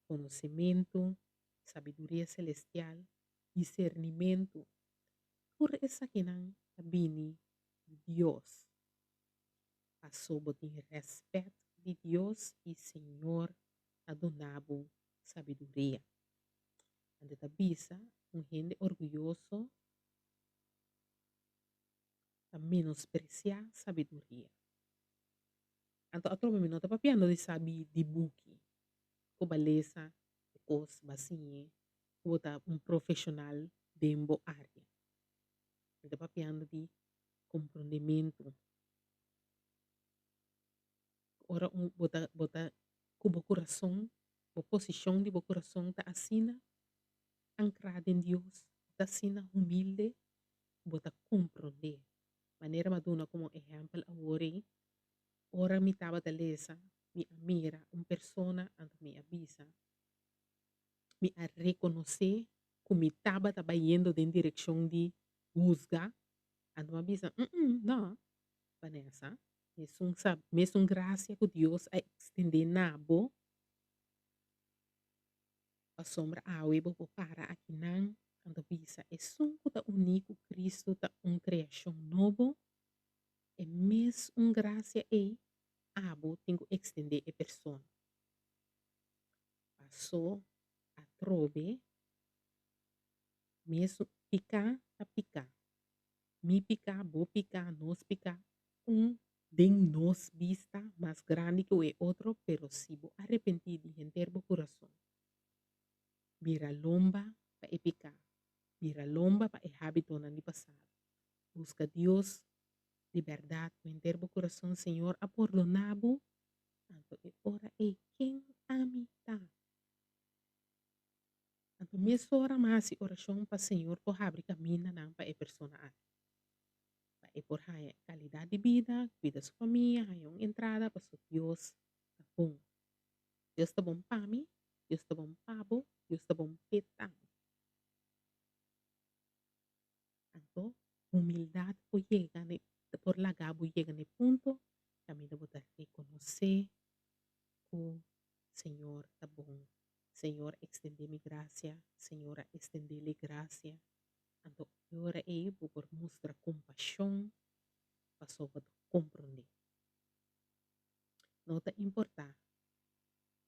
konosementu, sabiduria selestial, disernimentu, tur esakinan ta bini di Dios. Paso bo tin rèspèt di Dios i Señor ta duna bo sabiduria. Anto ta bisa un hende orguyoso ta menospresiá sabiduria. Anto atrobe mi no ta papiando di sabi di buki ku balesa e kos ba siñ'e ku bo ta un profeshonal den bo área. Mi ta papiando di komprondementu. Ora un bo ta bo ta ku bo kurason, bo posishon di bo kurason ta asina ankrá den Dios, ta asina humilde ku bo ta komprondé. Manera mi a duna komo ehèmpel awor ei, ora mi tabata lesa, mi a mira un persona anto mi a bisa, mi a rekonosé ku mi tabata bayendo den direkshon di husga, anto mi a bisa, mm no, Vanessa, mesun sa mesun grasia ku Dios a ekstendé na bo, pasobra awe bo por para akinan anto bisa esun ku ta uní ku Kristu ta un kreashon nobo, e mesun grasia ei abo tin ku ekstendé e persona. Paso atrobe. Mesun piká ta piká. Mi piká, bo piká, nos piká, un den nos bista mas grandi ku e otro, pero si bo arepentí di henter bo kurason, bira lomba pa e piká, bira lomba pa e hábitonan di pasado, buska Dios di bèrdat ku henter bo kurason, Señor a pordoná bo, anto e ora ei ken ami ta? Anto mesora mi a hasi orashon pa Señor por habri kamindanan pa e persona aki, pa e por haña e kalidat di bida, kuida su famia, haña un entrada, pasobra Dios ta bon. Dios ta bon pa mi, Dios ta bon pa bo, Dios ta bon p'e tambe. Anto humildat por yega na e por laga bo yega na e punto kaminda bo ta rekonosé ku Señor ta bon. Señor extendé mi gracia, Señor a extendé-le gracia. Anto e ora ei bo por mustra compasión pasobra bo ta comprendé. No ta importá,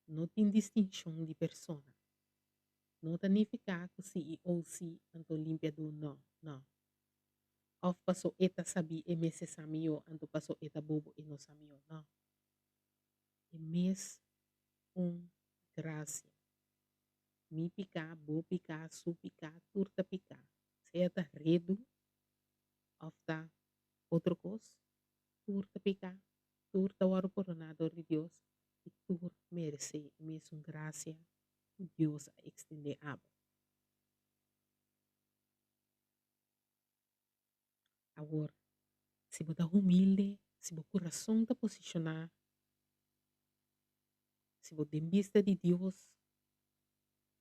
no tin distincion di persona. No ta nifiká ku CEO sí anto limpiadó no, no. Òf paso e ta sabí e mester sa mihó anto paso e ta bobo e no sa mihó, no. E mes un grasia. Mi piká, bo piká, su piká, tur ta piká. Sea ta redu òf ta otro kos, tur ta piká, tur ta wòrdu pordoná dor di Dios i tur meresé e mesun grasia ku Dios a ekstendé abo. Awor, si bo ta humilde, si bo kurason ta posishoná, si bo den bista di Dios,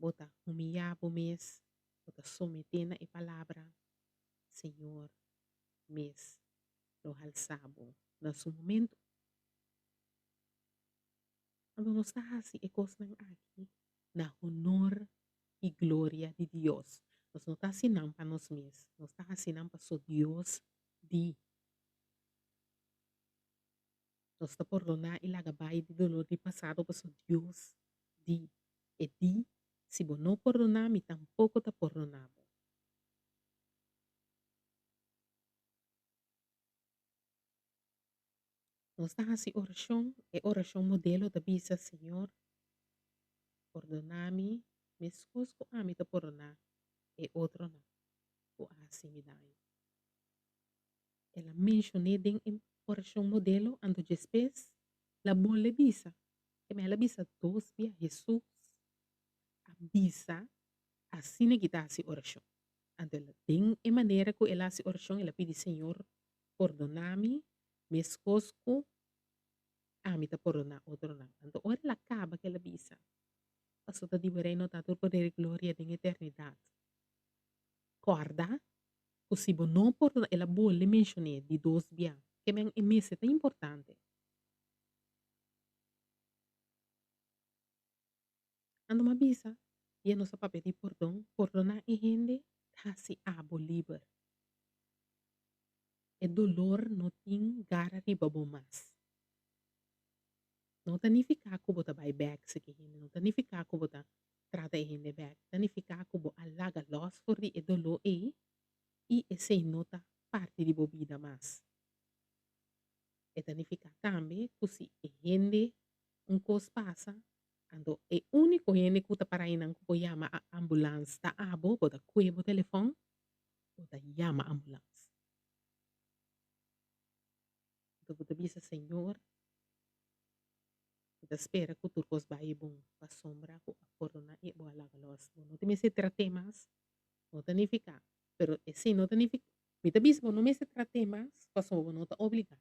bo ta humiyá bo mes, bo ta someté na e palabra, Señor mes lo halsá bo na su momento. Anto nos ta hasi e kosnan aki na honor i gloria di Dios. Nos no ta hasi nan pa nos mes, nos ta hasi nan paso Dios di. Nos ta pordoná i laga bai di dolor di pasado paso Dios di. E di, Si bo no pordoná mi tampoko ta pordoná bo. Nos ta hasi orashon, e orashon modelo ta bisa, Señor, pordoná mi meskos ku ami ta pordoná e otronan ku a hasi mi daño. El a menshon'é den e orashon modelo, anto djespes la bolbe bisa, keme el a bisa dos bia, Hesus a bisa asina ki ta hasi orashon. Anto el den e manera ku el a hasi orashon el a pidi Señor pordoná mi meskos ku ami ta pordoná otronan. Anto ora el a kaba ku el a bisa, Pasobra ta di bo Reino ta tur poder i gloria den eternidat. Kòrda ku si bo no pordoná, el a bolbe menshon'é di dos bia, ke men e mester ta importante. Anto mi a bisa, Ya nos a papia di pordon, pordoná e hende ta hasi abo liber. E dolor no tin gara riba bo mas. No ta nifiká ku bo ta bai bèk seki hende, no ta nifiká ku bo ta trata e hende bèk, ta nifiká ku bo a laga lòs for di e doló ei i esei no ta parti di bo bida mas. E ta nifiká tambe ku si e hende un kos pasa, anto e úniko hende ku ta para einan ku por yama ambulans ta abo, bo ta kue bo telefòn bo ta yama ambulans. Anto bo ta bisa, Señor, mi ta spera ku tur kos bai bon, pasobra ku a pordoná i bo a laga lòs. Bo no ta mester trat'é mas, no ta nifiká, pero esei no ta nifiká, mi ta bisa bo no mester trat'é mas pasobra bo no ta obligá.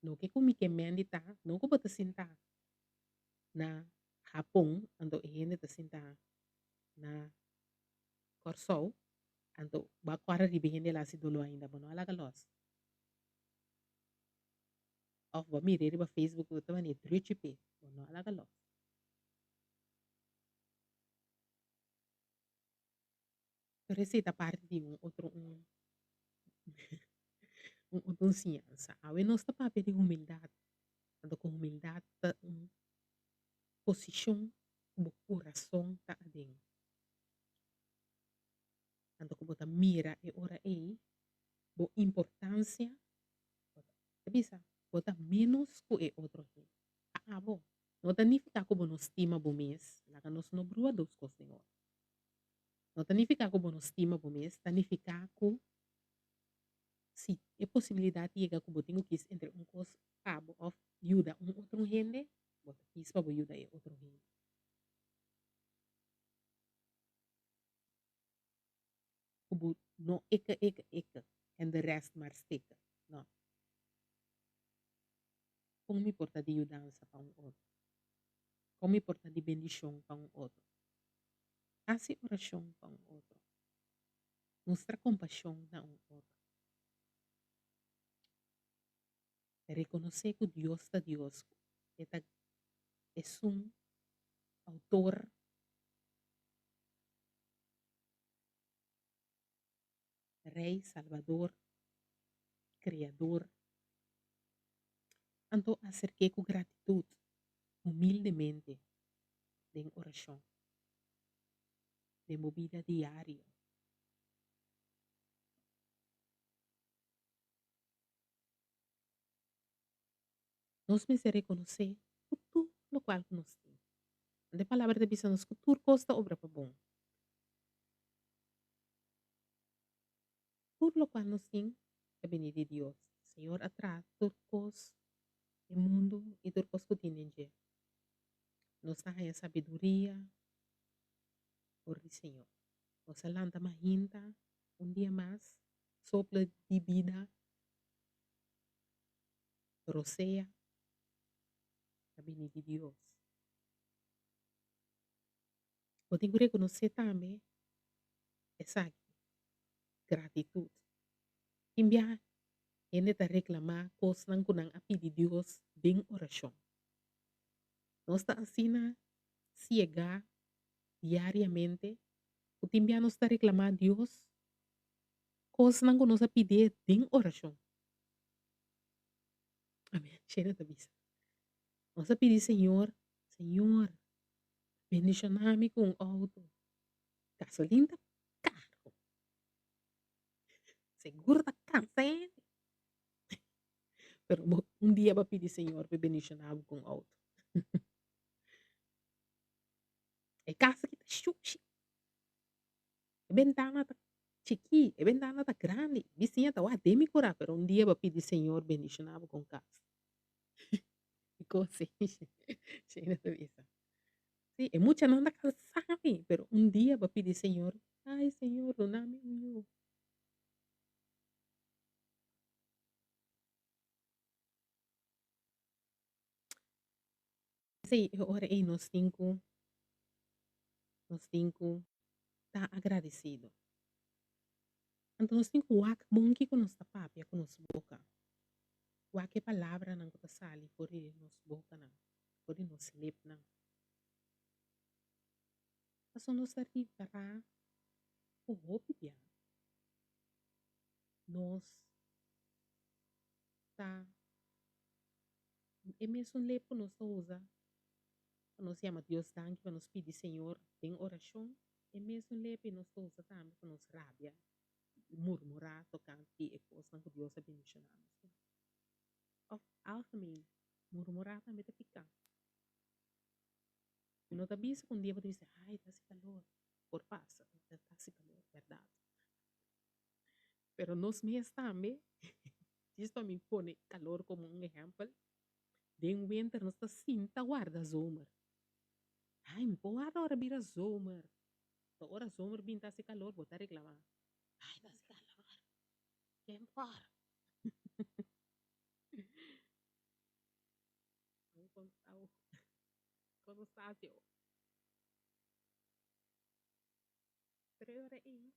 Loke ku mi ke mendi ta, no ku bo ta sinta na Hapon, anto e hende ta sinta na Kòrsou, Anto bo a kòrda riba e hende el a hasi doló ainda, bo no a laga lòs. Òf bo a mir'é riba Facebook ku ta manera druchi p'e, bo no a laga lòs. Pero esei ta parti di un otro un un otro enseñansa. Awe nos ta papia di humildat, anto ku humildat ta un posishon ku bo kurason ta aden. Anto ku. ku bo ta mira e ora ei bo importansia, bo ta bisa bo ta ménos ku e otro hende. Pa abo, no ta nifiká ku bo no stima bo mes, laga nos no brua dos kos den otro. No ta nifiká ku bo no stima bo mes, ta nifiká ku si e posibilidat yega ku bo tin ku kis entre un kos pa bo òf yuda un otro hende, bo ta kis pa bo yuda e otro hende. Ku bo no eke eke eke en de rest maar stikke. No. Kon mi por ta di yudansa pa un otro? Kon mi por ta di bendishon pa un otro? Hasi orashon pa un otro. Mustra kompashon na un otro. Rekonosé ku Dios ta Dios, ku E ta esun outor. Rei, Salbador, Kreador. Anto aserk'é ku gratitut, humildemente, den orashon, den bo bida diario. Nos mester rekonosé ku tur lokual ku nos tin. Ante palabra ta bisa nos ku tur kos ta obra pa bon. Tur lokual nos tin ta bini di Dios. Señor a traha tur kos, e mundu i tur kos ku tin den dje. Nos ta haña sabiduria for di Señor. Nos a lanta mahinta un dia mas, soplo di bida, rosea ta bini di Dios. Bo tin ku rekonosé tambe esaki, gratitut. Tin biaha hende ta reklamá kosnan ku nan a pidi Dios den orashon. Nos ta asina siegá diariamente ku tin bia nos ta reklamá Dios kosnan ku nos a pidié den orashon. Amen, Sheila ta bisa. Nos a pidi Señor, Señor, bendishoná mi ku un outo. Gasolin ta karo. Seguro ta kansa hende. Pero bo un dia bo a pidi Señor pa e bendishoná bo ku un outo. E kas aki ta shushi. E bentana ta chikí, e bentana ta grandi. Bisiña ta wak den mi kura, pero un dia bo a pidi Señor bendishoná bo ku un kas. Kiko si? Sheila ta bisa. Sí, e muchanan ta kansa mi, pero un dia bo a pidi Señor, ay Señor, duna mi un yu. P'esei e ora ei nos tin ku nos tin ku ta agradesido. Anto nos tin ku wak bon kiko nos ta papia ku nos boka, wak e palabranan ku ta sali for di nos bokanan, for di nos lepnan. Pasobra nos ta ripará ku hopi bia nos ta. E mesun lep ku nos ta usa pa nos yama Dios danki, pa nos pidi Señor den orashon, e mesun lep ei nos ta usa tambe pa nos rabia i murmurá tokante di e kosnan ku Dios a bendishoná nos ku. Òf algemeen, murmurá tambe ta piká. Mi no ta bisa ku un dia bo ta bisa, ai, ta hasi kalor. Por pasa, ta hasi kalor, bèrdat. Pero nos mes tambe, djis pa mi pone calor como un ehempel, den winter nos ta sinta warda zomer. Ay, mi por warda ora bira zomer. Ta ora zomer bin ta hasi calor, bo ta reclama. Ay, ta hasi calor. Ken por? Kon nos ta hasi? Pero e ora ei,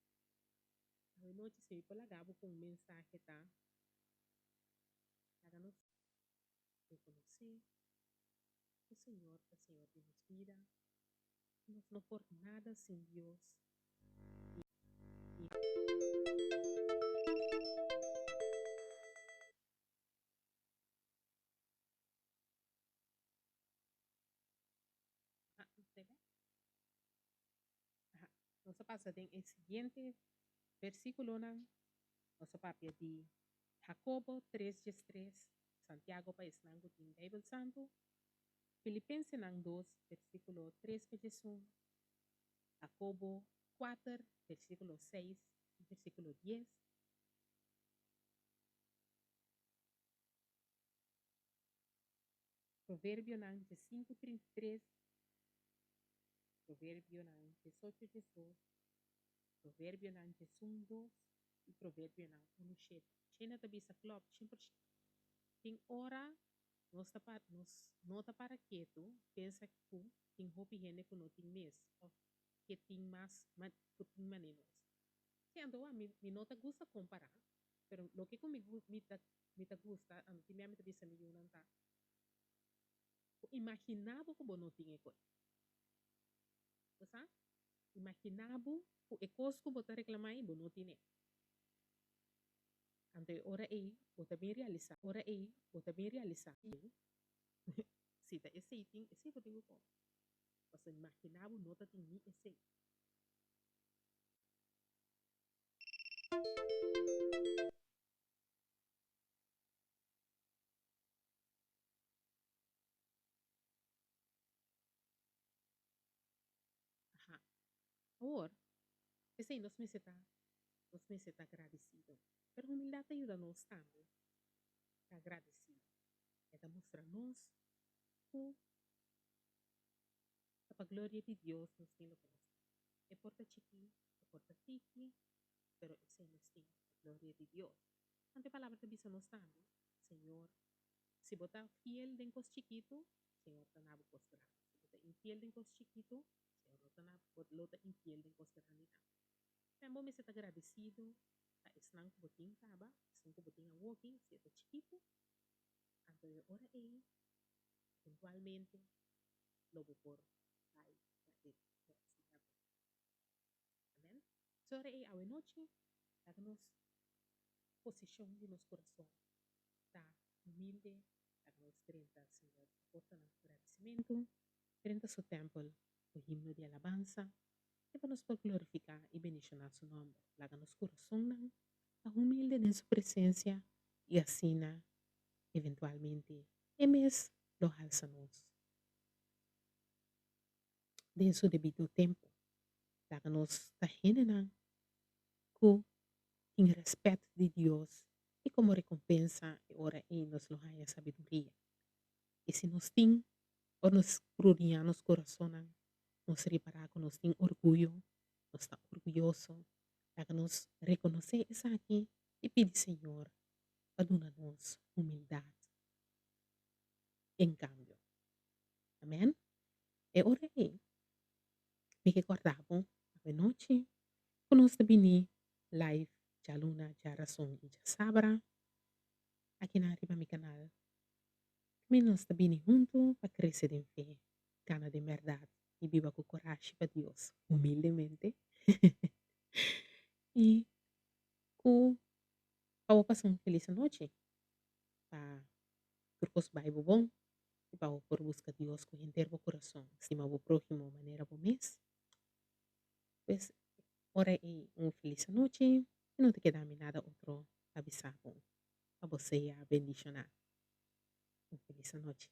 awe nochi si mi por laga bo ku un mensahe ta, Laga nos rekonosé ku Señor ta Señor di nos bida, ku nos no por nada sin Dios i. Nos a pasa den e siguiente. Versíkulonan, Nos a papia di Hakobo 3:13, Santiago pa esnan ku tin Beibel Santu, Filipensenan 2, versíkulo 3 pa 11, Hakobo 4, versíkulo 6 i versíkulo 10. Proverbionan 15, 33, Proverbionan 18, 12, Proverbionan 11, 2 i Proverbionan 1, 7. Shena ta bisa klòp, 100%. Tin ora nos ta pa nos no ta para ketu pensa ku tin hopi hende ku no tin mes òf ke tin mas ku tin manera nos. Sí, anto wak mi mi no ta gusta kompará, pero loke ku mi mi ta mi ta gusta anto tin bia mi ta bisa mi yunan ta ku imaginá bo ku bo no tin e kos. Bo sa? Imaginá bo ku e kos ku bo ta reklamá ei bo no tine. Anto e ora ei bo ta bin realisá, ora ei bo ta bin realisá si ta esei tin, esei bo tin ku kome. Pasobra imaginá bo no ta tin ni esei. Aha. Awor, p'esei nos mester ta, nos mester ta gradisido. Pero humildat ta yuda nos tambe ta gradisido. E ta mustra nos ku ta pa gloria di Dios nos tin loke nos tin. E por ta chikí, e por ta tiki, pero esei nos tin pa gloria di Dios. Anto e palabra ta bisa nos tambe, Señor, si bo ta fiel den kos chikitu, Señor ta na bo kos grandi. Si bo ta infiel den kos chikitu, Señor lo ta na bo lo ta infiel den kos grandi tambe. Ten bo mester ta gradisido pa esnan ku bo tin kaba, esun ku bo tin awoki, si e ta chikitu, anto e ora ei eventualmente lo bo por bai pa e next level. Amen. So ora ei awe nochi laga nos posishon di nos kurason ta humilde, laga nos drenta Señor su portanan ku gradisimentu, drenta su tèmpel ku himno di alabansa, i pa nos por glorifiká i bendishoná su nòmber. Laga nos kurasonnan ta humilde den su presensia i asina eventualmente e mes lo halsa nos den su debido tempu. Laga nos ta hendenan ku tin rèspèt di Dios i komo rekompensa e ora ei nos lo haña sabiduria. I si nos tin, ora nos skrudiñá nos kurasonnan, nos ripará ku nos tin orguyo, nos ta orguyoso, laga nos rekonosé esaki i pidi Señor pa duna nos humildat en kambio. Amèn. E ora ei, mi ke kòrda bo awenochi ku nos ta bini live djaluna, djarason i djasabra akinan riba mi kanal. Mi nos ta bini huntu pa krese den fe, gana den bèrdat i biba ku korashi pa Dios humildemente i ku pa bo pasa un felis anochi, pa tur kos bai bo bon i pa bo por buska Dios ku henter bo kurason, stima bo próhimo manera bo mes. Pues ora ei un felis anochi i no ta keda mi nada otro pa bisa bo, pa bo sea bendishoná. Un felis anochi.